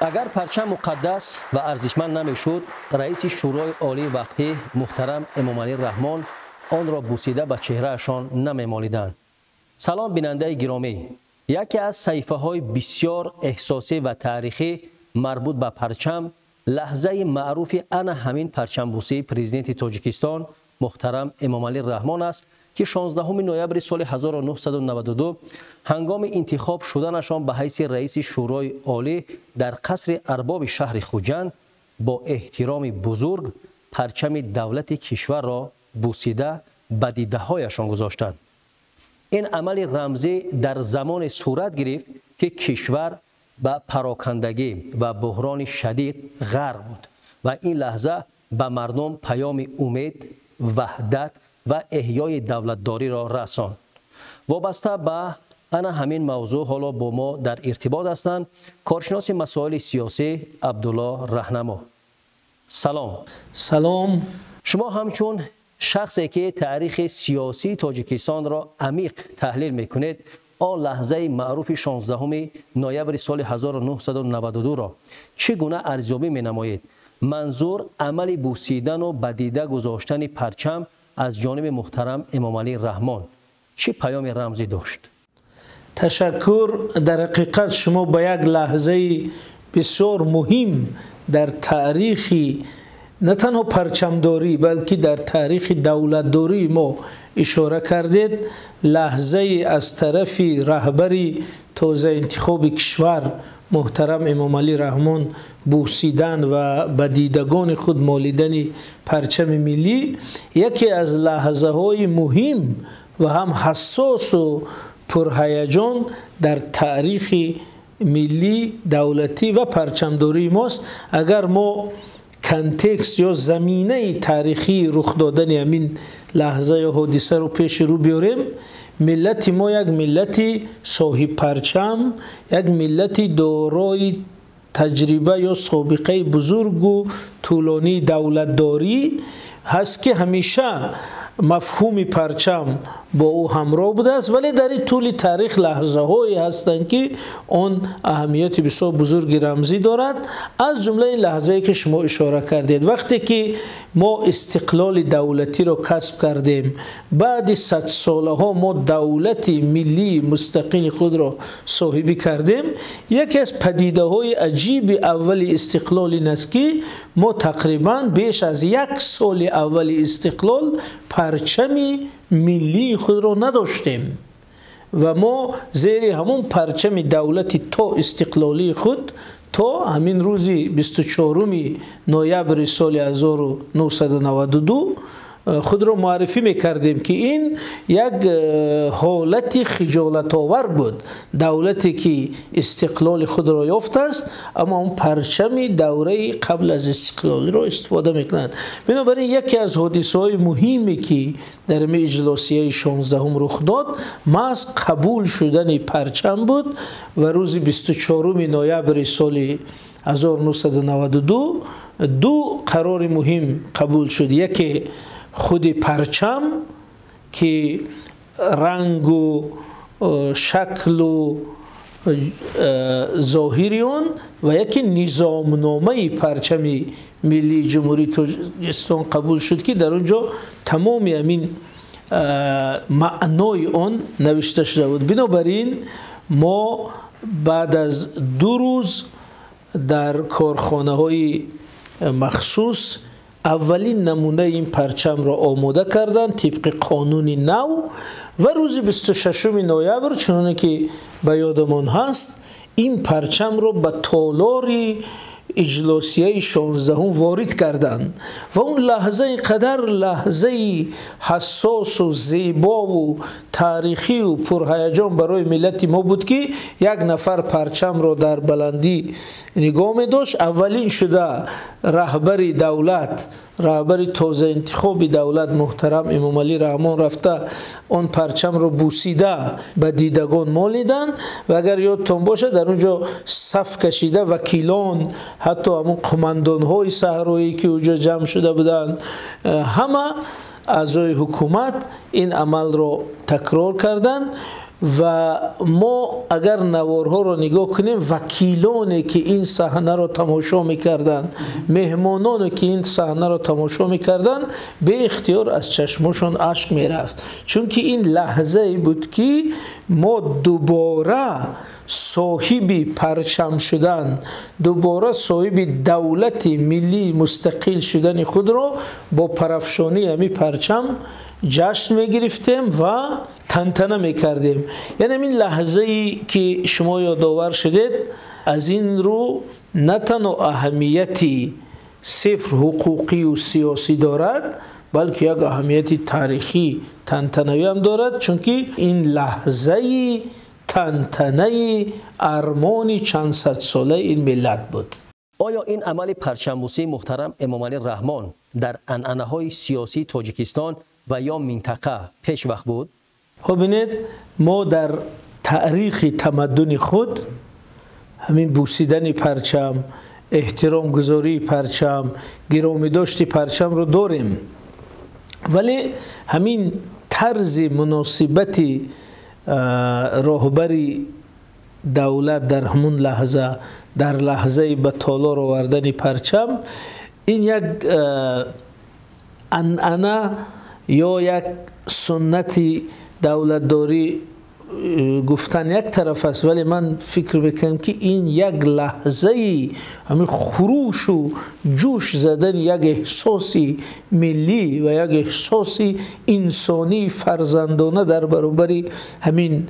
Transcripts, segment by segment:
Агар парчам муқаддас ва арзишманд намешуд, раиси Шӯрои Олии вақтӣ муҳтарам Эмомалӣ Раҳмон онро бусида ба чеҳраашон намемолиданд. Салом, бинандаи гиромӣ. Яке аз саҳифаҳои бисёр эҳсосӣ ва таърихӣ марбут ба парчам лаҳзаи маъруфи ана ҳамин парчамбусии президенти Тоҷикистон муҳтарам Эмомалӣ Раҳмон аст, ки 16 ноябри соли 1992 ҳангоми интихоб шуданашон ба ҳайси раиси Шӯрои Олӣ дар қасри арбоби шаҳри Хуҷанд бо эҳтироми бузург парчами давлати кишварро бусида ба дидаҳояшон гузоштанд. Ин амали рамзӣ дар замоне сурат гирифт, ки кишвар ба парокандагӣ ва буҳрони шадид ғарқ буд ва ин лаҳза ба мардум паёми умед, ваҳдат ва эҳёи давлатдориро расонд. Вобаста ба ана ҳамин мавзӯъ ҳоло бо мо дар иртибот ҳастанд коршиноси масоили сиёсӣ Абдулло Раҳнамо. Салом. Салом. Шумо ҳамчун шахсе ки таърихи сиёсии Тоҷикистонро амиқ таҳлил мекунед, он лаҳзаи маъруфи 16 ноябри соли 1992-ро чӣ гуна арзёбӣ менамоед? Манзур амали бусидану ба дида гузоштани парчам аз ҷониби муҳтарам Эмомалӣ Раҳмон чӣ паёми рамзӣ дошт? Ташаккур. Дар ҳақиқат шумо ба як лаҳзаи бисёр муҳим дар таърихи на танҳо парчамдорӣ, балки дар таърихи давлатдории мо ишора кардед. Лаҳзаи аз тарафи раҳбари тозаинтихоби кишвар муҳтарам Эмомалӣ Раҳмон бусидан ва ба дидагони худ молидани парчами миллӣ яке аз лаҳзаҳои муҳим ва ҳам ҳассосу пурҳаяҷон дар таърихи миллӣ, давлатӣ ва парчамдории мост. Агар мо контекст ё заминаи таърихии рух додани ҳамин лаҳза ё ҳодисаро пеши рӯ биёрем, миллати мо як миллати соҳибпарчам, як миллати дорои таҷриба ё собиқаи бузургу тӯлонии давлатдорӣ ҳаст, ки ҳамеша мафҳуми парчам бо ӯ ҳамроҳ будааст, вале дар ин тӯли таърих лаҳзаҳое ҳастанд, ки он аҳамияти бисёр бузурги рамзӣ дорад, аз ҷумла ин лаҳзае ки шумо ишора кардед. Вақте ки мо истиқлоли давлатиро касб кардем, баъди садсолаҳо мо давлати миллии мустақили худро соҳибӣ кардем, яке аз падидаҳои аҷиби аввали истиқлол ин аст, ки мо тақрибан беш аз як соли аввали истиқлол парчами миллии худро надоштем ва мо зери ҳамон парчами давлати то истиқлолии худ то ҳамин рӯзи 24 ноябри соли 1992 худро муаррифӣ мекардем, ки ин як ҳолати хиҷолатовар буд. Давлате ки истиқлоли худро ёфтааст, аммо он парчами давраи қабл аз истиқлолиро истифода мекунад. Бинобар ин яке аз ҳодисаҳои муҳиме ки дар ин иҷлосияи 16-ум рух дод, маҳз қабул шудани парчам буд ва рӯзи 24 ноябри соли 1992 ду қарори муҳим қабул шуд. Яке худи парчам, ки рангу шаклу зоҳири он, ва яке низомномаи парчами миллии Ҷумҳурии Тоҷикистон қабул шуд, ки дар он ҷо тамоми ҳамин маънои он навишта шуда буд. Бинобар ин мо баъд аз 2 рӯз дар корхонаҳои махсус аввалин намунаи ин парчамро омода карданд тибқи қонуни нав ва рӯзи 26 ноябр, чуноне ки ба ёдамон ҳаст, ин парчамро ба толори иҷлосияи 16-ум ворид карданд ва он лаҳза ин қадар лаҳзаи ҳассосу зебову таърихию пурҳаяҷон барои миллати мо буд, ки як нафар парчамро дар баландӣ нигоҳ медошт. Аввалин шуда раҳбари давлат, раҳбари тозаинтихоби давлат муҳтарам Эмомалӣ Раҳмон рафта он парчамро бусида ба дидагон молиданд ва агар ёдтон бошад, дар он ҷо саф кашида вакилон, ҳатто ҳамон қумандонҳои саҳроӣ ки он ҷо ҷамъ шуда буданд, ҳама аъзои ҳукумат ин амалро такрор карданд. Ва мо агар наворҳоро нигоҳ кунем, вакилоне ки ин саҳнаро тамошо мекарданд, меҳмононе ки ин саҳнаро тамошо мекарданд, беихтиёр аз чашмошон ашк мерафт, чунки ин лаҳзае буд ки мо дубора соҳиби парчам шудан, дубора соҳиби давлати миллии мустақил шудани худро бо парафшонии ҳамин парчам ҷашн мегирифтем ва тантана мекардем. Яъне ҳамин лаҳзае ки шумо ёдовар шудед, аз ин рӯ на танҳо аҳамияти сифр ҳуқуқию сиёсӣ дорад, балки як аҳамияти таърихӣ тантанавӣ ҳам дорад, чунки ин лаҳзаи тантанаи армони чандсадсолаи ин миллат буд. Оё ин амали парчамбусии муҳтарам Эмомалӣ Раҳмон дар анъанаҳои сиёсии Тоҷикистон ва ё минтақа пешвақт буд? Хуб, бинед, мо дар таърихи тамаддуни худ ҳамин бусидани парчам, эҳтиромгузории парчам, гиромидошти парчамро дорем, вале ҳамин тарзи муносибати роҳбари давлат дар ҳамун лаҳза, дар лаҳзаи ба толор овардани парчам, ин як анъана ё як суннати давлатдорӣ гуфтан як тараф аст, вале ман фикр мекунам ки ин як лаҳзаи ҳамин хурушу ҷӯш задани як эҳсоси миллӣ ва як эҳсоси инсонии фарзандона дар баробари ҳамин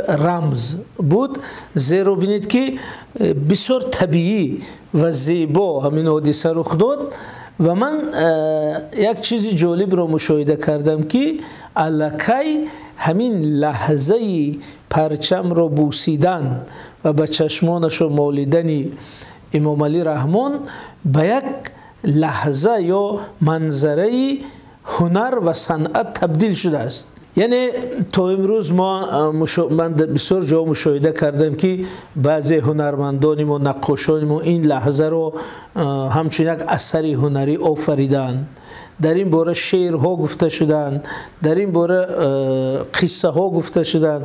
рамз буд. Зеро бинед ки бисёр табиӣ ва зебо ҳамин ҳодиса рух дод. Ва ман як чизи ҷолибро мушоҳида кардам, ки аллакай ҳамин лаҳзаи парчамро бусидан ва ба чашмонашо молидани Эмомалӣ Раҳмон ба як лаҳза ё манзараи ҳунар ва санъат табдил шудааст. Яъне то имрӯз ман бисёр ҷо мушоҳида кардам, ки баъзе ҳунармандони мо, наққошони мо ин лаҳзаро ҳамчун як асари ҳунарӣ офариданд, дар ин бора шеърҳо гуфта шуданд, дар ин бора қиссаҳо гуфта шуданд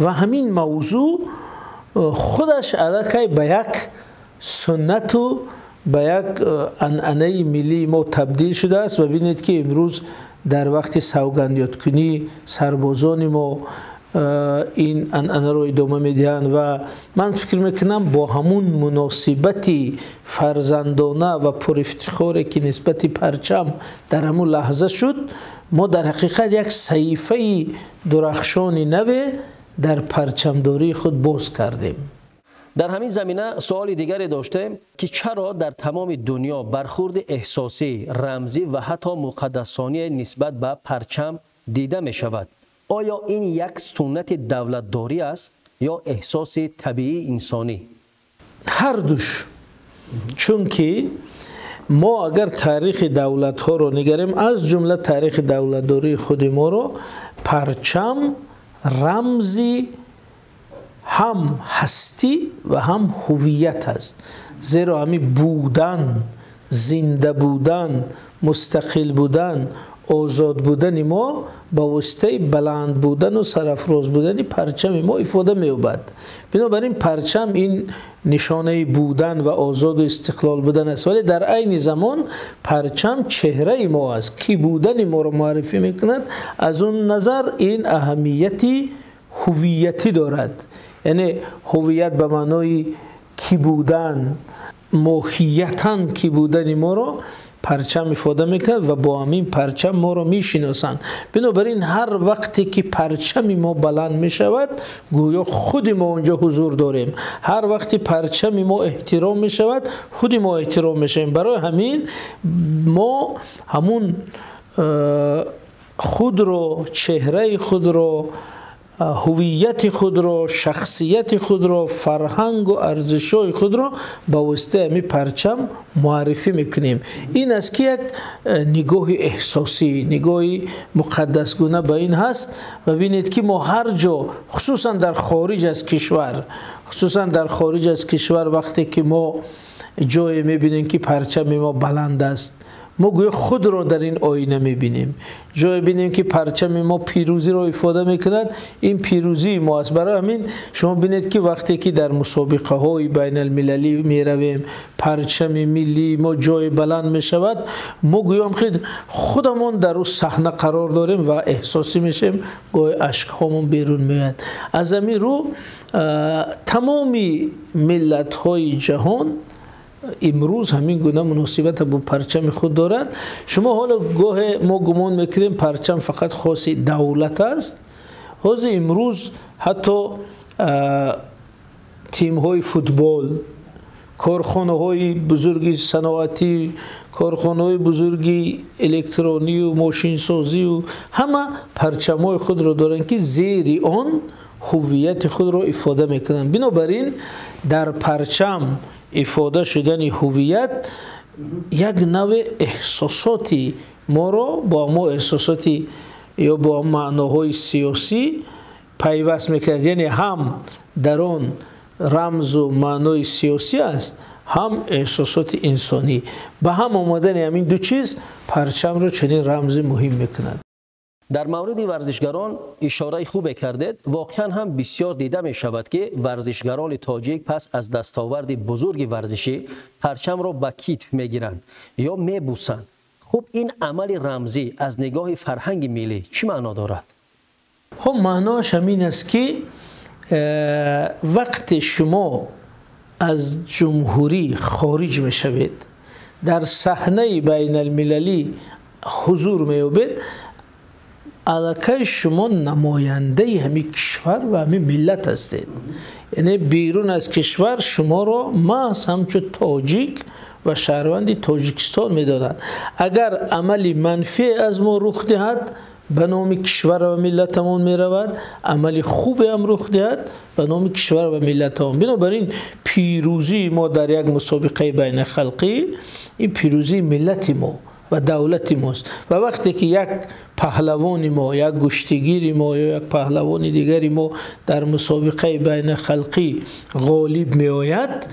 ва ҳамин мавзӯъ худаш аллакай ба як суннату ба як анъанаи миллии мо табдил шудааст. Ва бинед ки имрӯз дар вақти савгандёдкунӣ сарбозони мо ин анъанаро идома медиҳанд ва ман фикр мекунам бо ҳамун муносибати фарзандона ва пурифтихоре ки нисбати парчам дар ҳамун лаҳза шуд, мо дар ҳақиқат як саҳифаи дурахшони наве дар парчамдории худ боз кардем. Дар ҳамин замина суоли дигаре доштем, ки чаро дар тамоми дунё бархурди эҳсосӣ, рамзӣ ва ҳатто муқаддасоние нисбат ба парчам дида мешавад? Оё ин як суннати давлатдорӣ аст ё эҳсоси табиии инсонӣ? Ҳардуш. Чунки мо агар таърихи давлатҳоро нигарем, аз ҷумла таърихи давлатдории худи моро, парчам рамзи ҳам ҳастӣ ва ҳам ҳувият аст. Зеро ҳамин будан, зинда будан, мустақил будан, озод будани мо ба воситаи баланд будану сарафроз будани парчами мо ифода меёбад. Бинобар ин парчам ин нишонаи будан ва озоду истиқлол будан аст, вале дар айни замон парчам чеҳраи мо аст, ки будани моро муаррифӣ мекунад. Аз он назар ин аҳамияти ҳувиятӣ дорад, яъне ҳувият ба маънои ки будан, моҳиятан ки будани моро парчам ифода мекунад ва бо ҳамин парчам моро мешиносанд. Бинобар ин ҳар вақте ки парчами мо баланд мешавад, гӯё худи мо онҷо ҳузур дорем. Ҳар вақте парчами мо эҳтиром мешавад, худи мо эҳтиром мешавем. Барои ҳамин мо ҳамун худро, чеҳраи худро, ҳувияти худро, шахсияти худро, фарҳангу арзишҳои худро ба воситаи ҳамин парчам муаррифӣ мекунем. Ин аст ки як нигоҳи эҳсосӣ, нигоҳи муқаддасгуна ба ин ҳаст. Ва бинед ки мо ҳар ҷо, хусусан дар хориҷ аз кишвар, хусусан дар хориҷ аз кишвар, вақте ки мо ҷое мебинем ки парчами мо баланд аст, Мо гӯё худро дар ин оина мебинем. Ҷое бинем ки парчами мо пирӯзиро ифода мекунад, ин пирӯзии мо аст. Барои ҳамин шумо бинед ки вақте ки дар мусобиқаҳои байналмилалӣ меравем, парчами миллии мо ҷои баланд мешавад, мо гӯё худамон дар ӯ саҳна қарор дорем ва эҳсосӣ мешавем, гоҳе ашкҳомон берун меояд. Аз ҳамин рӯ тамоми миллатҳои ҷаҳон имрӯз ҳамин гуна муносибат бо парчами худ дорад. Шумо ҳоло гоҳе мо гумон мекунем парчам фақат хоси давлат аст. Ҳозир имрӯз ҳатто тимҳои футбол, корхонаҳои бузурги саноатӣ, корхонаҳои бузурги электронию мошинсозию ҳама парчамҳои худро доранд, ки зери он ҳуввияти худро ифода мекунанд. Бинобар ин дар парчам ифода шудани ҳуввият як навъ эҳсосоти моро бо мо эҳсосоти ё бо маъноҳои сиёсӣ пайваст мекунад. Яъне ҳам дар он рамзу маънои сиёсӣ аст, ҳам эҳсосоти инсонӣ. Ба ҳам омадани ҳамин ду чиз парчамро чунин рамзи муҳим мекунад. Дар мавриди варзишгарон ишораи хубе кардед. Воқеан ҳам бисёр дида мешавад, ки варзишгарони тоҷик пас аз дастоварди бузурги варзишӣ парчамро ба китф мегиранд ё мебусанд. Хуб, ин амали рамзӣ аз нигоҳи фарҳанги миллӣ чӣ маъно дорад? Хуб, маъноаш ҳамин аст, ки вақте шумо аз ҷумҳурӣ хориҷ мешавед, дар саҳнаи байналмилалӣ ҳузур меёбед, аллакай шумо намояндаи ҳамин кишвар ва ҳамин миллат ҳастед. Яъне берун аз кишвар шуморо маҳз ҳамчун тоҷик ва шаҳрванди Тоҷикистон медонанд. Агар амали манфие аз мо рух диҳад, ба номи кишвар ва миллатамон меравад, амали хубе ҳам рух диҳад, ба номи кишвар ва миллатамон. Бинобар ин пирӯзии мо дар як мусобиқаи байналхалқӣ ин пирӯзии миллати мо ва давлати мост. Ва вақте ки як паҳлавони мо, як гӯштигири мо ё як паҳлавони дигари мо дар мусобиқаи байналхалқӣ ғолиб меояд,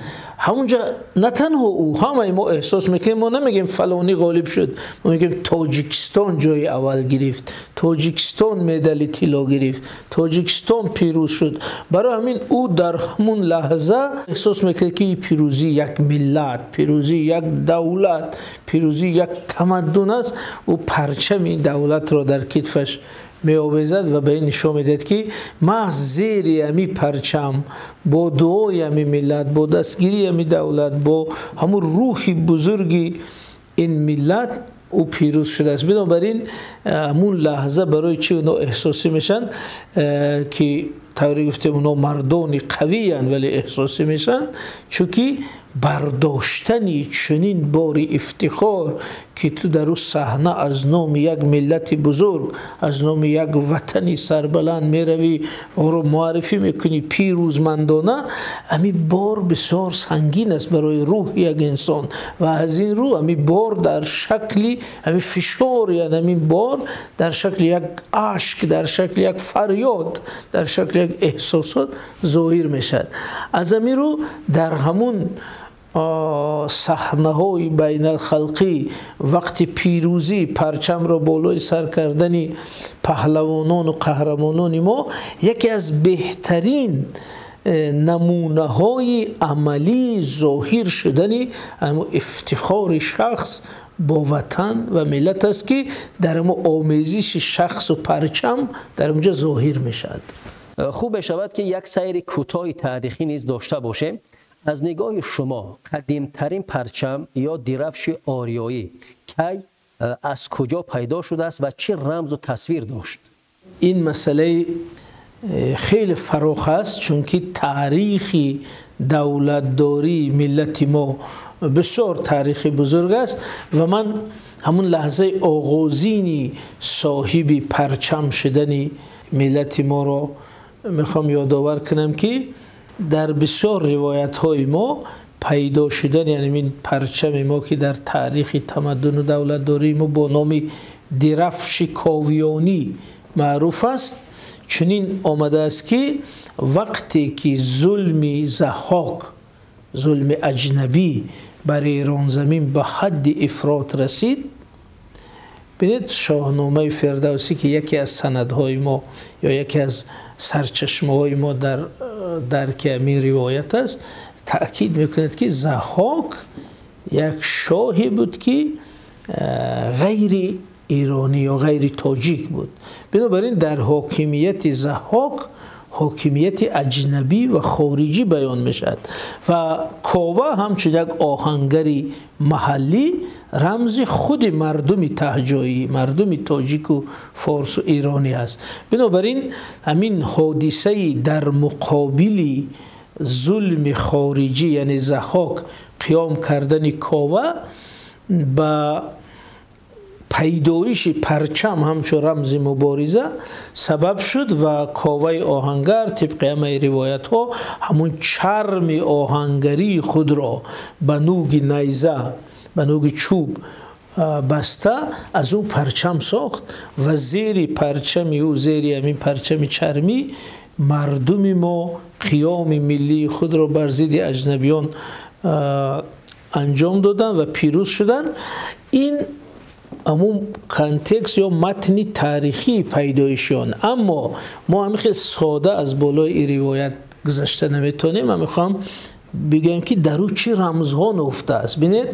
ҳамунҷа на танҳо ӯ, ҳамаи мо эҳсос мекунем. Мо намегем фалонӣ ғолиб шуд, мо мегем Тоҷикистон ҷои аввал гирифт, Тоҷикистон медали тилло гирифт, Тоҷикистон пирӯз шуд. Барои ҳамин ӯ дар ҳамун лаҳза эҳсос мекунад, ки пирӯзии як миллат, пирӯзии як давлат, пирӯзии як тамаддун аст. Ӯ парчами ин давлатро дар китфаш меовезад ва ба ин нишон медиҳад, ки маҳз зери ҳамин парчам, бо дуои ҳамин миллат, бо дастгирии ҳамин давлат, бо ҳамун рӯҳи бузурги ин миллат ӯ пирӯз шудааст. Бинобар ин ҳамун лаҳза барои чӣ онҳо эҳсосӣ мешаванд, ки тавре гуфтем онҳо мардони қавиянд, вале эҳсосӣ мешаванд, чунки бардоштани чунин бори ифтихор, ки ту дар ӯ саҳна аз номи як миллати бузург, аз номи як ватани сарбаланд меравӣ, онро муаррифӣ мекунӣ пирӯзмандона, ҳамин бор бисёр сангин аст барои рӯҳи як инсон. Ва аз ин рӯ ҳамин бор дар шакли ҳамин фишор, яъне ҳамин бор дар шакли як ашк, дар шакли як фарёд, дар шакли як эҳсосот зоҳир мешавад. Аз ҳамин рӯ дар ҳамун саҳнаҳои байналхалқӣ вақти пирӯзӣ парчамро болои сар кардани паҳлавонону қаҳрамонони мо яке аз беҳтарин намунаҳои амалии зоҳир шудани ифтихори шахс бо ватан ва миллат аст, ки дар ҳамо омезиши шахсу парчам дар онҷо зоҳир мешавад. Хуб мешавад, ки як сайри кӯтоҳи таърихӣ низ дошта бошем. Аз нигоҳи шумо қадимтарин парчам ё дирафши ориёӣ кай, аз куҷо пайдо шудааст ва чӣ рамзу тасвир дошт? Ин масъалаи хеле фарох аст, чунки таърихи давлатдории миллати мо бисёр таърихи бузург аст ва ман ҳамун лаҳзаи оғозини соҳиби парчам шудани миллати моро мехоҳам ёдовар кунам, ки дар бисёр ривоятҳои мо пайдо шудани ҳамин парчами мо, ки дар таърихи тамаддуну давлатдории мо бо номи дирафши ковиёнӣ маъруф аст, чунин омадааст, ки вақте ки зулми Заҳҳок, зулми аҷнабӣ бар Эронзамин ба ҳадди ифрот расид, бинед, Шоҳномаи Фирдавсӣ, ки яке аз санадҳои мо ё яке аз сарчашмаҳои мо дар дарки ҳамин ривоят аст, таъкид мекунад, ки Заҳҳок як шоҳе буд, ки ғайри эронӣ ё ғайри тоҷик буд. Бинобар ин дар ҳокимияти Заҳҳок ҳокимияти аҷнабӣ ва хориҷӣ баён мешавад ва Кова ҳамчун як оҳангари маҳаллӣ рамзи худи мардуми таҳҷоӣ, мардуми тоҷику форсу эронӣ аст. Бинобар ин ҳамин ҳодисаи дар муқобили зулми хориҷӣ, яъне Заҳҳок, қиём кардани Кова ба пайдоиши парчам ҳамчун рамзи мубориза сабаб шуд ва Коваи оҳангар тибқи ҳамаи ривоятҳо ҳамун чарми оҳангарии худро ба нуги найза, ба нуги чӯб баста, аз ӯ парчам сохт ва зери парчами ӯ, зери ҳамин парчами чармӣ, мардуми мо қиёми миллии худро бар зидди аҷнабиён анҷом доданд ва пирӯз шуданд. Ин ҳамун контекст ё матни таърихии пайдоиши он. Аммо мо ҳамин хел сода аз болои ин ривоят гузашта наметавонем. Ман мехоҳам бигӯям, ки дар ӯ чӣ рамзҳо нуҳуфтааст. Бинед,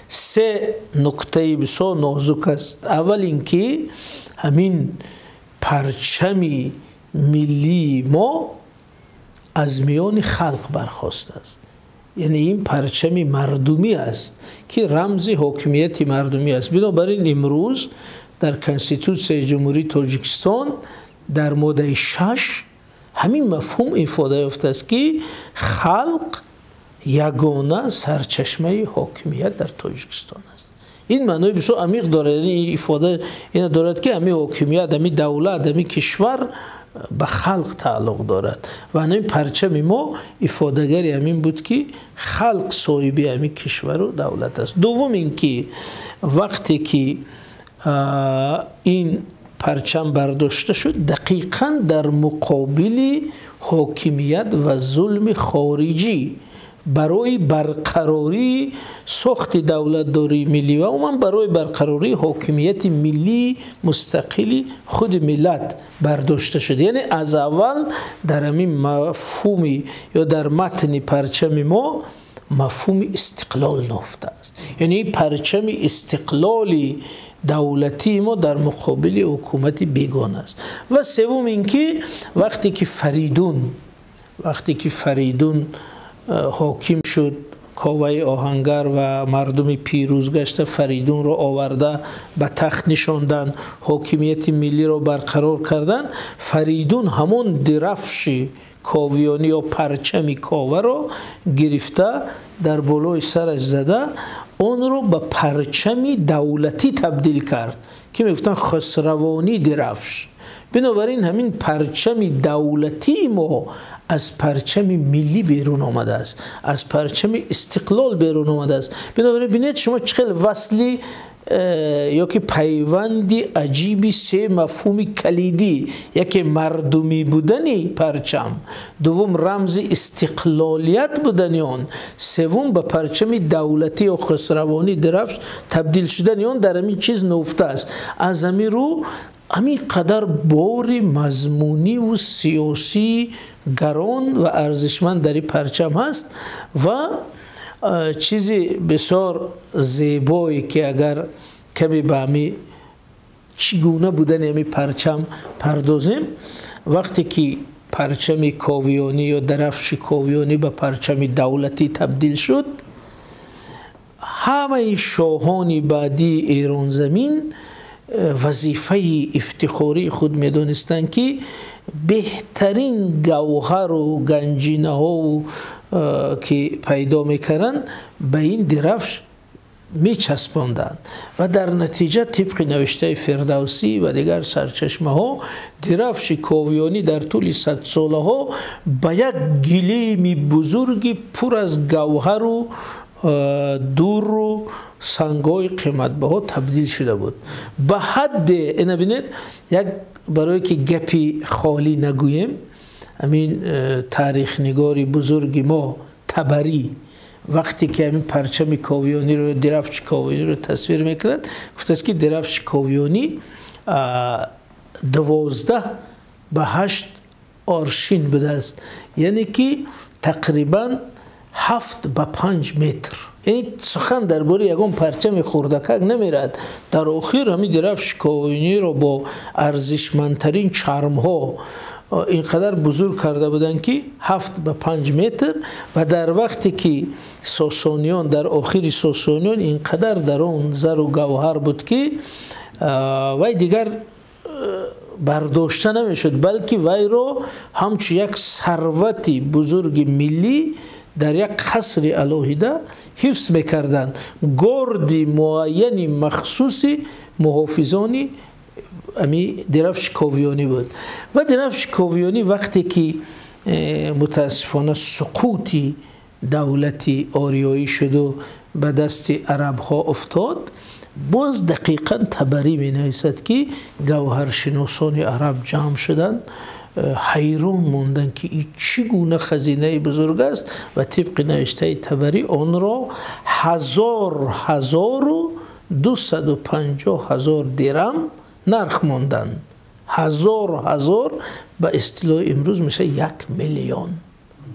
се нуктаи бисёр нозук аст. Аввал ин ки ҳамин парчами миллии мо аз миёни халқ бархостааст, яъне ин парчами мардумӣ аст, ки рамзи ҳокимияти мардумӣ аст. Бинобар ин имрӯз дар Конститутсияи Ҷумҳурии Тоҷикистон дар моддаи 6 ҳамин мафҳум ифода ёфтааст, ки халқ ягона сарчашмаи ҳокимият дар Тоҷикистон аст. Ин маънои бисёр амиқ дорад, яъне ифода ина дорад, ки ҳамин ҳокимият, ҳамин давлат, ҳамин кишвар ба халқ тааллуқ дорад ва ҳамин парчами мо ифодагари ҳамин буд, ки халқ соҳиби ҳамин кишвару давлат аст. Дуввум ин ки вақте ки ин парчам бардошта шуд, дақиқан дар муқобили ҳокимият ва зулми хориҷӣ барои барқарории сохти давлатдории миллӣ ва умуман барои барқарории ҳокимияти миллии мустақили худи миллат бардошта шуд. Яъне аз аввал дар ҳамин мафҳуми ё дар матни парчами мо мафҳуми истиқлол нуҳуфтааст, яъне парчами истиқлоли давлатии мо дар муқобили ҳукумати бегона аст. Ва севум ин ки вақте ки Фаридун ҳоким шуд, Коваи оҳангар ва мардуми пирӯз гашта Фаридунро оварда ба тахт нишонданд, ҳокимияти миллиро барқарор карданд, Фаридун ҳамон дирафши ковиёнӣ ё парчами Коваро гирифта, дар болои сараш зада, онро ба парчами давлатӣ табдил кард, ки мегуфтанд хусравонӣ дирафш. Бинобар ин ҳамин парчами давлатии мо аз парчами миллӣ берун омадааст, аз парчами истиқлол берун омадааст. Бинобар ин бинед, шумо чӣ хел васли ё ки пайванди аҷиби се мафҳуми калидӣ: яке мардумӣ будани парчам, дуввум рамзи истиқлолият будани он, севум ба парчами давлатӣ ё хусравонӣ дирафш табдил шудани он дар ҳамин чиз нуҳуфтааст. Аз ҳамин рӯ ҳамин қадар бори мазмуниву сиёсӣ гарон ва арзишманд дар ин парчам ҳаст. Ва чизи бисёр зебое, ки агар каме ба ҳами чӣ гуна будани ҳами парчам пардозем, вақте ки парчами ковиёнӣ ё дарафши ковиёнӣ ба парчами давлатӣ табдил шуд, ҳамаи шоҳони баъдии Эронзамин вазифаи ифтихории худ медонистанд, ки беҳтарин гавҳару ганҷинаҳову ки пайдо мекарданд, ба ин дирафш мечаспонданд ва дар натиҷа, тибқи навиштаи Фирдавсӣ ва дигар сарчашмаҳо, дирафши ковиёнӣ дар тӯли садсолаҳо ба як гилеми бузурги пур аз гавҳару дурру сангҳои қиматбаҳо табдил шуда буд. Ба ҳадде, ина бинед, як барое ки гапи холӣ нагӯем, ҳамин таърихнигори бузурги мо Табарӣ Вақте ки ҳамин парчами Ковиёниро, дирафши Ковиёниро тасвир мекунад, гуфтааст, ки дирафши Ковиёнӣ 12 ба 8 аршин будааст, яъне ки тақрибан 7 ба 5 метр. Яъне сухан дар бораи ягон парчами хурдакак намерад. Дар охир ҳамин дирафши Ковиёниро бо арзишмандтарин чармҳо инқадар бузург карда буданд, ки 7 ба 5 метр. Ва дар вақте ки Сосониён, дар охири Сосониён, инқадар дар он зару гавҳар буд, ки вай дигар бардошта намешуд, балки вайро ҳамчун як сарвати бузурги миллӣ дар як қасри алоҳида ҳифз мекарданд. Горди муайяни махсуси муҳофизони ами дирафши Ковиёнӣ буд. Ва дирафши Ковиёнӣ вақте ки мутаассифона суқути давлати ориёӣ шуду ба дасти арабҳо уфтод, боз дақиқан Табарӣ менависад, ки гавҳаршиносони араб ҷамъ шуданд, ҳайрон монданд, ки ин чӣ гуна хазинаи бузург аст. Ва тибқи навиштаи Табарӣ онро 1000 1025 000 дирам нарх монданд. Ҳазор ҳазор ба истилоҳи имрӯз мешавад 1 миллион.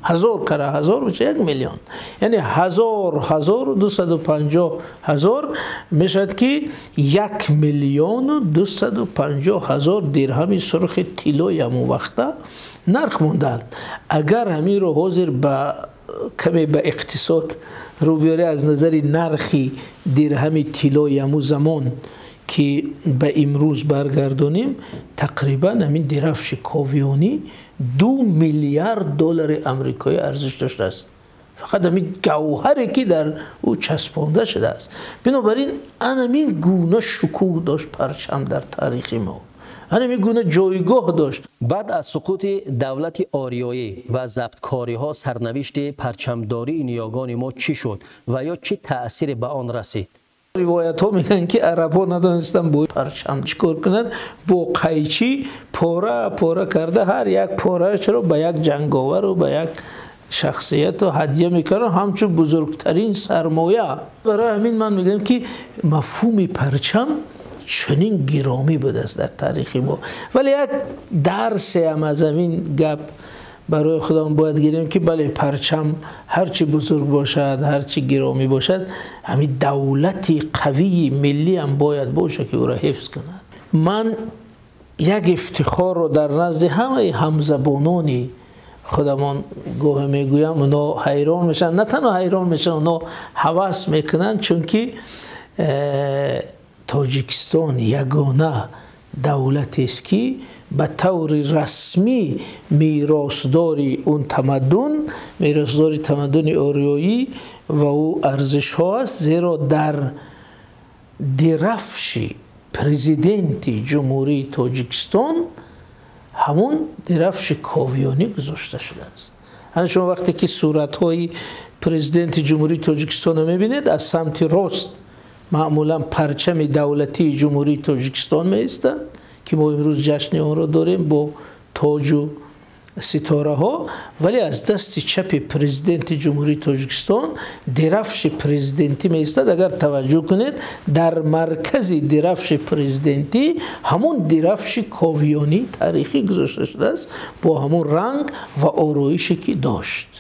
Ҳазор кара ҳазор мешавад 1 миллион, яъне 1000 1250 000 мешавад, ки 1 250 000 дирҳами сурхи тиллои ҳамон вақта нарх монданд. Агар ҳаминро ҳозир ба каме ба иқтисод рӯ биёрӣ, аз назари нархи дирҳами тиллои ҳамун замон ки ба имрӯз баргардонем, тақрибан ҳамин дирафши Ковиёнӣ 2 миллиард доллари амрикоӣ арзиш доштааст, фақат ҳамин гавҳаре ки дар ӯ часпонда шудааст. Бинобар ин анамин гуна шукӯҳ дошт парчам дар таърихи мо, анамин гуна ҷойгоҳ дошт. Баъд аз суқути давлати ориёӣ ва забткориҳо сарнавишти парчамдории ниёгони мо чӣ шуд ва ё чӣ таъсире ба он расид? Ривоятҳо мегӯянд, ки арабҳо надонистанд бо парчам чӣ кор кунанд. Бо қайчӣ пора пора карда, ҳар як пораашро ба як ҷанговару ба як шахсияту ҳадя мекарданд, ҳамчун бузургтарин сармоя. Барои ҳамин ман мегӯям, ки мафҳуми парчам чунин гиромӣ будааст дар таърихи мо. Вале як дарсеам аз ҳамин гап барои худам бояд гирем, ки бале, парчам ҳарчи бузург бошад, ҳарчи гиромӣ бошад, ҳамин давлати қавии миллиам бояд бошад, ки ӯро ҳифз кунад. Ман як ифтихорро дар назди ҳамаи ҳамзабонони худамон гоҳе мегӯям, оно ҳайрон мешаванд. На танҳо ҳайрон мешаванд, оно ҳавас мекунанд, чунки Тоҷикистон ягона давлатест, ки ба таври расмӣ меросдори он тамаддун, меросдори тамаддуни ориёӣ ва ӯ арзишҳо аст, зеро дар дирафши президенти Ҷумҳурии Тоҷикистон ҳамун дирафши Ковиёнӣ гузошта шудааст. Ҳана шумо вақте ки суратҳои президенти Ҷумҳурии Тоҷикистонро мебинед, аз самти рост маъмулан парчами давлатии Ҷумҳурии Тоҷикистон меистад, ки мо имрӯз ҷашни онро дорем бо тоҷу ситораҳо, вале аз дасти чапи президенти Ҷумҳурии Тоҷикистон дирафши президентӣ меистад. Агар таваҷҷӯҳ кунед, дар маркази дирафши президентӣ ҳамун дирафши Ковиёнӣ таърихӣ гузошта шудааст бо ҳамун ранг ва ороише, ки дошт.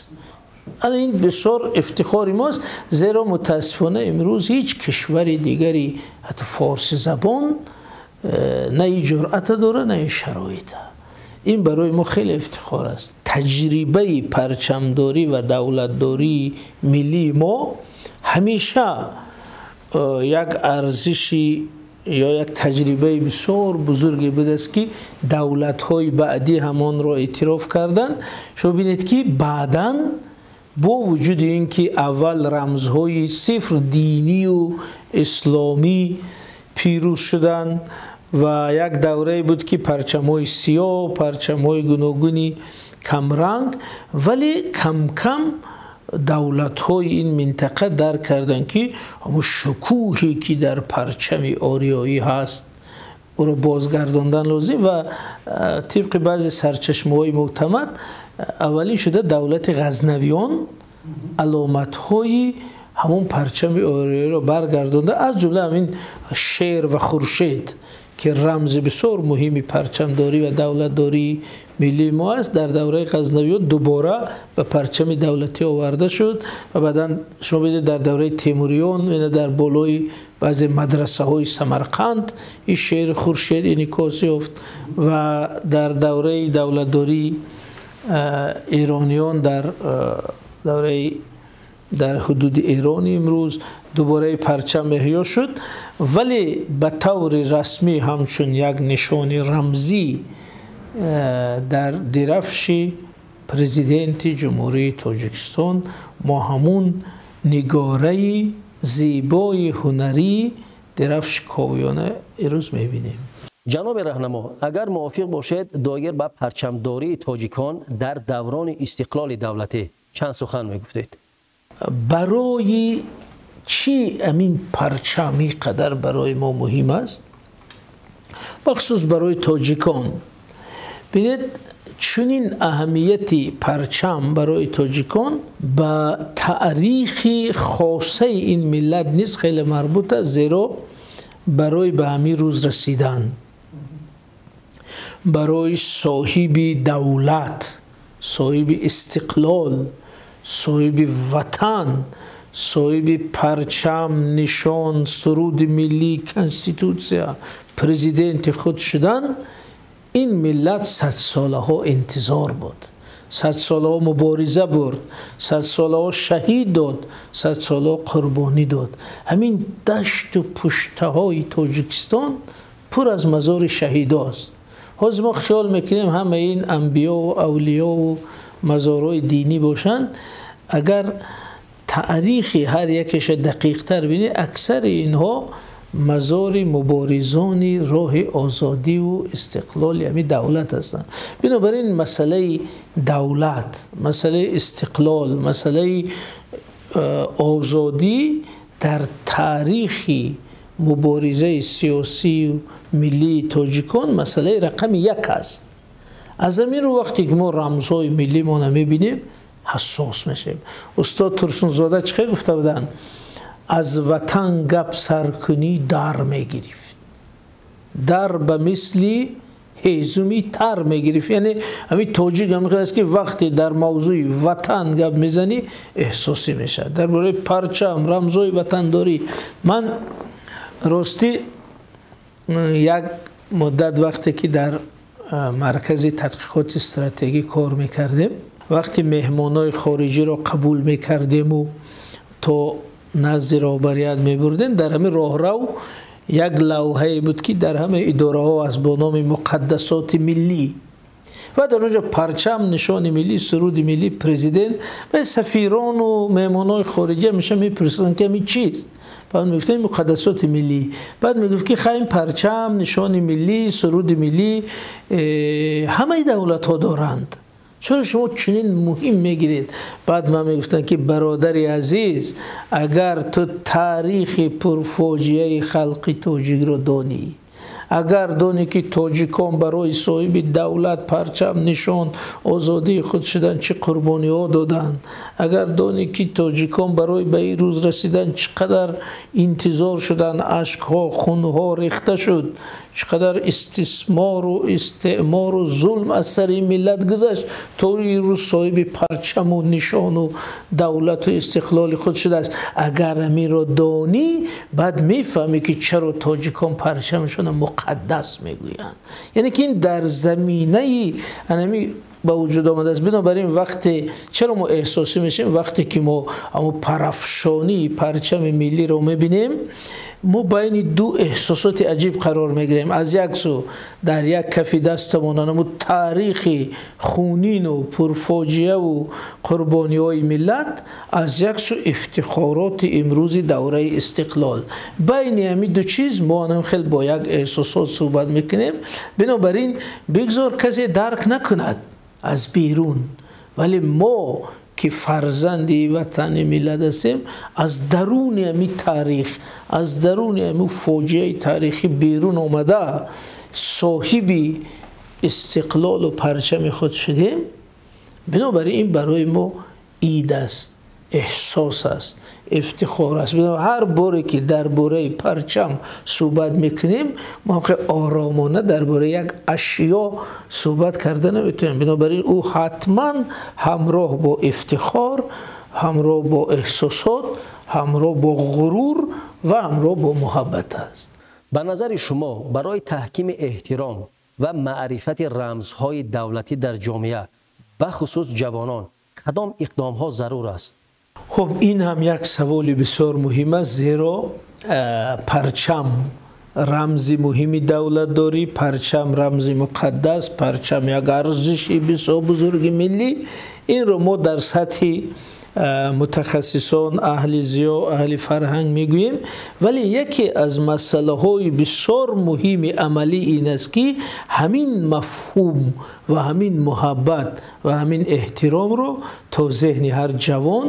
Ана ин бисёр ифтихори мост, зеро мутаассифона имрӯз ҳеҷ кишвари дигари ҳатто форсизабон на ин ҷуръата дора, на ин шароита. Ин барои мо хеле ифтихор аст. Таҷрибаи парчамдорӣ ва давлатдории миллии мо ҳамеша як арзиши ё як таҷрибаи бисёр бузурге будааст, ки давлатҳои баъдӣ ҳамонро эътироф карданд. Шумо бинед, ки баъдан бо вуҷуди ин ки аввал рамзҳои сирф динию исломӣ пирӯз шуданд ва як даврае буд, ки парчамҳои сиёҳ, парчамҳои гуногуни камранг, вале камкам давлатҳои ин минтақа дарк карданд, ки ҳамун шукӯҳе, ки дар парчами ориёӣ ҳаст, ӯро бозгардондан лозим. Ва тибқи баъзе сарчашмаҳои мӯътамад, аввалин шуда давлати Ғазнавиён Аломатҳои ҳамон парчами ориёиро баргардонда, аз ҷумла ҳамин шер ва хуршед, ки рамзи бисёр муҳими парчамдорӣ ва давлатдории миллии мо аст, дар давраи ғазнавиён дубора ба парчами давлатӣ оварда шуд ва баъдан шумо бинед, дар давраи темуриён дар болои баъзе мадрасаҳои Самарқанд ин шери хуршед инъикос ёфт ва дар давраи давлатдории эрониён, дар давраи дар ҳудуди Эрони имрӯз дубораи парчам эҳё шуд, вале ба таври расмӣ ҳамчун як нишони рамзӣ дар дирафши президенти Ҷумҳурии Тоҷикистон мо ҳамун нигораи зебои ҳунарии дирафши ковиёна имрӯз мебинем. Ҷаноби раҳнамо, агар мувофиқ бошед, доир ба парчамдории тоҷикон дар даврони истиқлоли давлатӣ чанд сухан мегуфтед? Барои чӣ ҳамин парчам ин қадар барои мо муҳим аст, бахусус барои тоҷикон? Бинед, чунин аҳамияти парчам барои тоҷикон ба таърихи хосаи ин миллат низ хеле марбут аст, зеро барои ба ҳамин рӯз расидан, барои соҳиби давлат, соҳиби истиқлол, соҳиби ватан, соҳиби парчам, нишон, суруди миллӣ, конститутсия, президенти худ шудан, ин миллат садсолаҳо интизор буд, садсолаҳо мубориза бурд, садсолаҳо шаҳид дод, садсолаҳо қурбонӣ дод. Ҳамин дашту пуштаҳои Тоҷикистон пур аз мазори шаҳидост. Ҳозир мо хиёл мекунем, ҳамаи ин анбиёву авлиёву мазорҳои динӣ бошанд. Агар таърихи ҳар якеша дақиқтар бинед, аксари инҳо мазори муборизони роҳи озодиву истиқлоли ҳамин давлат ҳастанд. Бинобар ин масъалаи давлат, масъалаи истиқлол, масъалаи озодӣ дар таърихи муборизаи сиёсию миллии тоҷикон масъалаи рақами як аст. Аз ҳамин рӯ, вақте ки мо рамзҳои миллимонро мебинем, ҳассос мешавем. Устод Турсунзода чӣ хел гуфта буданд? Аз ватан гап саркунӣ дар мегирифт, дар ба мисли ҳезуми тар мегирифт. Яъне ҳамин тоҷик ҳамин хел аст, ки вақте дар мавзӯи ватан гап мезанӣ, эҳсосӣ мешавад. Дар бораи парчам, рамзҳои ватандорӣ, ман ростӣ як муддат, вақте ки дар маркази тадқиқоти стратегӣ кор мекардем, вақте меҳмонҳои хориҷиро қабул мекардему то назди роҳбарият мебурдем, дар ҳамин роҳрав як лавҳае буд, ки дар ҳамаи идораҳо аст, бо номи муқаддасоти миллӣ, ва дар онҷо парчам, нишони миллӣ, суруди миллӣ, президент. Ва сафирону меҳмонҳои хориҷӣ ҳамеша мепурсиданд, ки ҳамин чист. Баъд мегуфтем, муқаддасоти миллӣ. Баъд мегуфт, ки хай, ин парчам, нишони миллӣ, суруди миллӣ ҳамаи давлатҳо доранд, чаро шумо чунин муҳим мегиред? Баъд ман мегуфтам, ки бародари азиз, агар ту таърихи пурфоҷиаи халқи тоҷикро донӣ, агар донӣ, ки тоҷикон барои соҳиби давлат, парчам, нишон, озодии худ шудан чӣ қурбониҳо доданд, агар донӣ, ки тоҷикон барои ба ин рӯз расидан чӣ қадар интизор шуданд, ашкҳо, хунҳо рехта шуд, чӣ қадар истисмору истеъмору зулм аз сари ин миллат гузашт, то ин рӯз соҳиби парчаму нишону давлату истиқлоли худ шудааст, агар ҳаминро донӣ, баъд мефаҳмӣ, ки чаро тоҷикон парчамашонро муқаддас мегӯянд. Яъне ки ин дар заминаи анами ба вуҷуд омадааст. Бинобар ин, вақте чаро мо эҳсосӣ мешавем, вақте ки мо ҳамо парафшонии парчами миллиро мебинем, мо байни ду эҳсосоти аҷиб қарор мегирем. Аз як сӯ, дар як кафи дастамон ҳамо таърихи хунину пурфоҷиаву қурбониҳои миллат, аз як сӯ ифтихороти имрӯзи давраи истиқлол. Байни ҳамин ду чиз мо анам хел бо як эҳсосот суҳбат мекунем. Бинобар ин, бигзор касе дарк накунад аз берун, вале мо, ки фарзанди ватани миллат ҳастем, аз даруни ҳамин таърих, аз даруни ҳамин фоҷиаи таърихӣ берун омада, соҳиби истиқлолу парчами худ шудем. Бинобар ин барои мо ид аст. эҳсос аст, ифтихор аст. Ҳар боре ки дар бораи парчам суҳбат мекунем, мо хеле оромона дар бораи як ашё суҳбат карда наметавонем. Бинобар ин ӯ ҳатман ҳамроҳ бо ифтихор, ҳамроҳ бо эҳсосот, ҳамроҳ бо ғурур ва ҳамроҳ бо муҳаббат аст. Ба назари шумо барои таҳкими эҳтиром ва маърифати рамзҳои давлатӣ дар ҷомеа, бахусус ҷавонон, кадом иқдомҳо зарур аст? Хуб, ин ҳам як саволи бисёр муҳим аст, зеро парчам рамзи муҳими давлатдорӣ, парчам рамзи муқаддас, парчам як арзиши бисёр бузурги миллӣ. Инро мо дар сатҳи мутахассисон, аҳли зиё, аҳли фарҳанг мегӯем, вале яке аз масъалаҳои бисёр муҳими амалӣ ин аст, ки ҳамин мафҳум ва ҳамин муҳаббат ва ҳамин эҳтиромро то зеҳни ҳар ҷавон,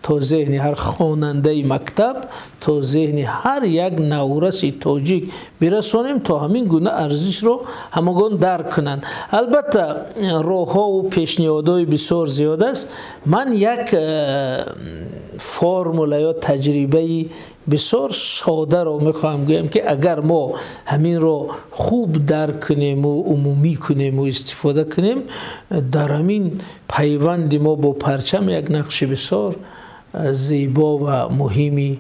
то зеҳни ҳар хонандаи мактаб, то зеҳни ҳар як навраси тоҷик бирасонем, то ҳамин гуна арзишро ҳамагон дарк кунанд. Албатта, роҳҳову пешниҳодҳои бисёр зиёд аст. Ман як формула ё таҷрибаи бисёр содаро мехоҳам гӯям, ки агар мо ҳаминро хуб дарк кунему умумӣ кунему истифода кунем, дар ҳамин пайванди мо бо парчам як нақши бисёр зебо ва муҳими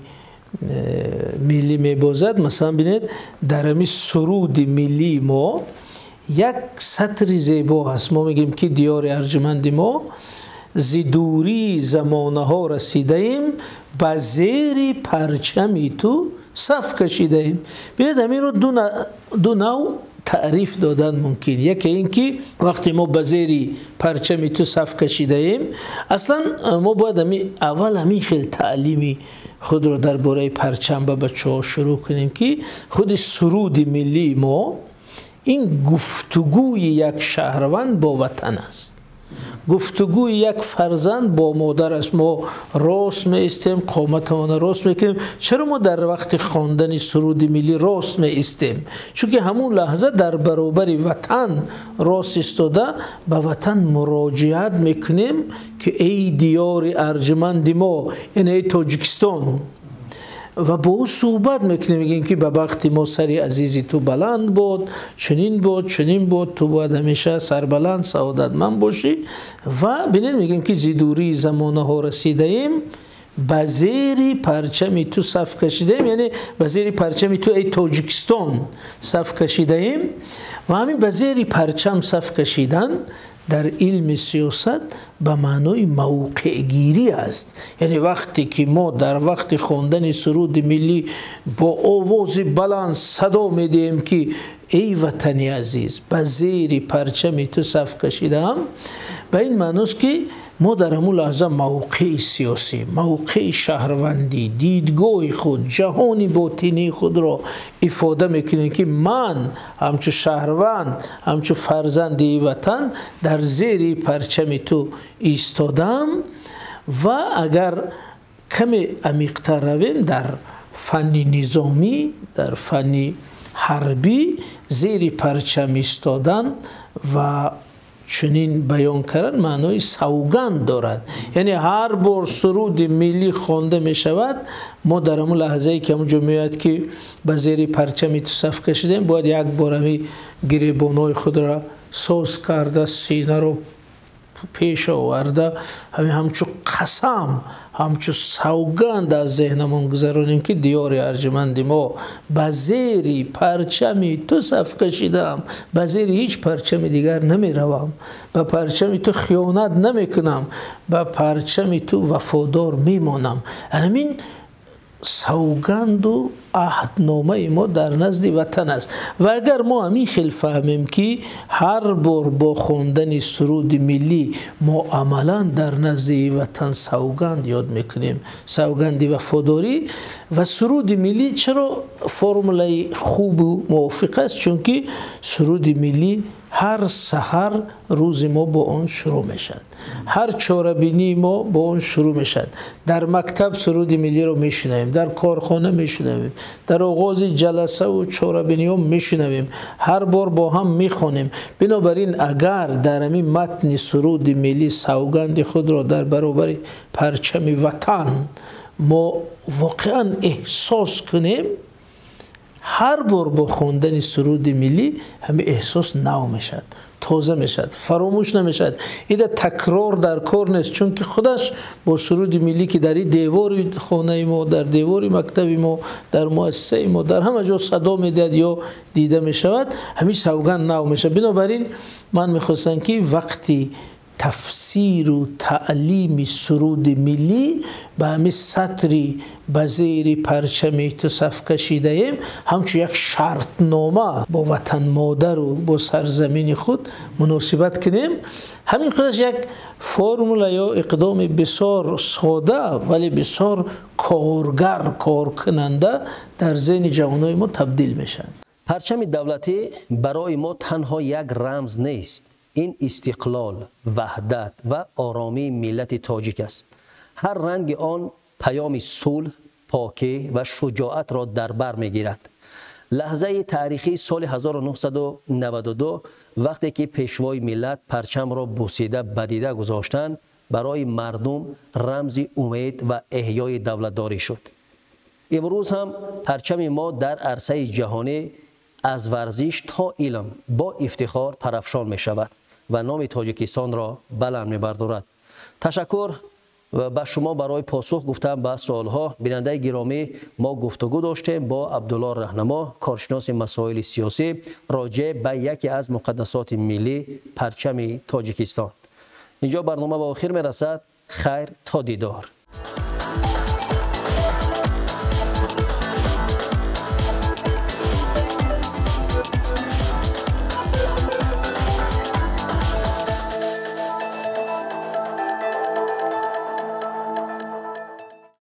миллӣ мебозад. Масалан, бинед, дар ҳамин суруди миллии мо як сатри зебо ҳаст. Мо мегӯем, ки диёри арҷуманди мо, зи дурии замонаҳо расидаем, ба зери парчами ту саф кашидаем. Бинед, ҳаминро ду нав таъриф додан мумкин. Яке ин ки вақте мо ба зери парчами ту саф кашидаем, аслан мо бояд аввал ҳамин хел таълими худро дар бораи парчам ба бачаҳо шурӯъ кунем, ки худи суруди миллии мо ин гуфтугӯи як шаҳрванд бо ватан аст, гуфтугӯи як фарзанд бо модар аст. Мо рост меистем, қоматамонро рост мекунем. Чаро мо дар вақти хондани суруди миллӣ рост меистем? Чунки ҳамун лаҳза дар баробари ватан рост истода ба ватан муроҷиат мекунем, ки эй диёри арҷуманди мо, яъне эй Тоҷикистон, ва бо ӯ суҳбат мекунем, мегӯем, ки ба бахти мо сари азизи ту баланд бод, чунин бод, чунин бод, ту бояд ҳамеша сарбаланд, саодатманд бошӣ. Ва бинед, мегӯем, ки зи дурии замонаҳо расидаем, ба зери парчами ту саф кашидаем, яъне ба зери парчами ту эй Тоҷикистон саф кашидаем. Ва ҳамин ба зери парчам саф кашидан дар илми сиёсат ба маънои мавқеъгирӣ аст. Яъне вақте ки мо дар вақти хондани суруди миллӣ бо овози баланд садо медиҳем, ки эй ватани азиз, ба зери парчами ту саф кашидаам, ба ин маъност, ки мо дар ҳамун лаҳза мавқеи сиёсӣ, мавқеи шаҳрвандӣ, дидгоҳи худ, ҷаҳони ботинии худро ифода мекунем, ки ман ҳамчу шаҳрванд, ҳамчу фарзанди ватан дар зери парчами ту истодам. Ва агар каме амиқтар равем, дар фанни низомӣ, дар фанни ҳарбӣ зери парчам истодан ва чунин баён кардан маънои савганд дорад. Яъне ҳар бор суруди миллӣ хонда мешавад, мо дар ҳамун лаҳзае ки ҳамун ҷо меояд, ки ба зери парчами ту саф кашидаем, бояд як бор ҳами гиребонҳои худро соз карда, синаро пеш оварда, ҳамин ҳамчу қасам, ҳамчу савганд аз зеҳнамон гузаронем, ки диёри арҷуманди мо, ба зери парчами ту саф кашидаам, ба зери ҳеҷ парчами дигар намеравам, ба парчами ту хиёнат намекунам, ба парчами ту вафодор мемонам. Ҳамин савганду аҳдномаи мо дар назди ватан аст. Ва агар мо ҳамин хел фаҳмем, ки ҳар бор бо хондани суруди миллӣ мо амалан дар назди ватан савганд ёд мекунем, савганди вафодорӣ, ва суруди миллӣ чаро формулаи хубу мувофиқ аст? Чунки суруди миллӣ Ҳар саҳар рӯзи мо бо он шурӯъ мешавад, ҳар чорабинии мо бо он шурӯъ мешавад. Дар мактаб суруди миллиро мешунавем, дар корхона мешунавем, дар оғози ҷаласаву чорабиниҳо мешунавем, ҳар бор бо ҳам мехонем. Бинобар ин агар дар ҳамин матни суруди миллӣ савганди худро дар баробари парчами ватан мо воқеан эҳсос кунем, ҳар бор бо хондани суруди миллӣ ҳамин эҳсос нав мешавад, тоза мешавад, фаромӯш намешавад. Ида такрор дар кор нест, чунки худаш бо суруди миллӣ, ки дар девори хонаи мо, дар девори мактаби мо, дар муассисаи мо, дар ҳама ҷо садо медиҳад ё дида мешавад, ҳамин савганд нав мешавад. Бинобар ин ман мехостам, ки вақти тафсиру таълими суруди миллӣ ба ҳамин сатри «ба зери парчами ту саф кашидаем» ҳамчун як шартнома бо ватанмодару бо сарзамини худ муносибат кунем. Ҳамин худаш як формула ё иқдоми бисёр сода, вале бисёр коргар, коркунанда дар зеҳни ҷавонои мо табдил мешавад. Парчами давлатӣ барои мо танҳо як рамз нест. Ин истиқлол, ваҳдат ва оромии миллати тоҷик аст. Ҳар ранги он паёми сулҳ, покӣ ва шуҷоатро дар бар мегирад. Лаҳзаи таърихии соли 1992, вақте ки пешвои миллат парчамро бусида ба дида гузоштанд, барои мардум рамзи умед ва эҳёи давлатдорӣ шуд. Имрӯз ҳам парчами мо дар арсаи ҷаҳонӣ аз варзиш то илм бо ифтихор парафшон мешавад ва номи Тоҷикистонро баланд мебардорад. Ташаккур ба шумо барои посух гуфтан ба суолҳо. Бинандаи гиромӣ, мо гуфтугӯ доштем бо Абдулло Раҳнамо, коршиноси масоили сиёсӣ, роҷеъ ба яке аз муқаддасоти миллӣ, парчами Тоҷикистон. Инҷо барнома ба охир мерасад. Хайр, то дидор.